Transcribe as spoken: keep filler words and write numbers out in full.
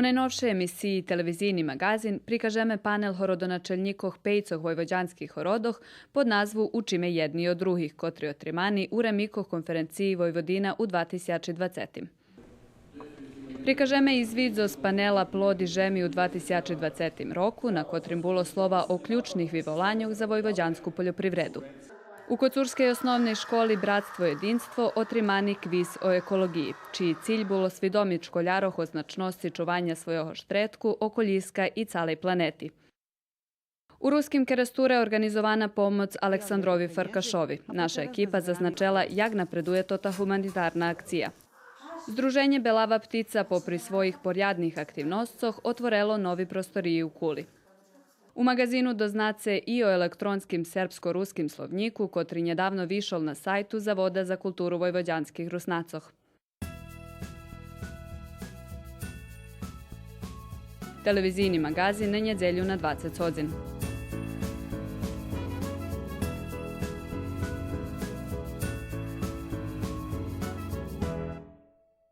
У найновшей емисиї Телевизийни маґазин прикажеме панел городоначелнїкох пейцох войводянских городох под назву Учиме єдни од других, котри отримани у рамикох конференциї Войводина у два тисячи двацетим. Прикажеме и звит зоз панела Плоди жеми у два тисячи двацетим року, на котрим було слова о ключних виволаньох за войводянску польопривреду. У коцурскей основней школи Братство єдинство отримани квиз о еколоґиї, чий циль було свидомиц школярох о значносци чуваня свойого штредку, околїска и цалей планети. У Руским Керестуре орґанизована помоц Александрови Фаркашови. Наша екипа зазначела як напредує тота гуманитарна акция. Здруженє Белава птица попри своїх порядних активносцох отворело нови просториї у Кули. У маґазину дознаце и о електронским сербско-руским словнїку, котри нєдавно вишол на сайту Завода за културу войводянских Руснацох. Телевизийни маґазин на нєдзелю на двацец годзин.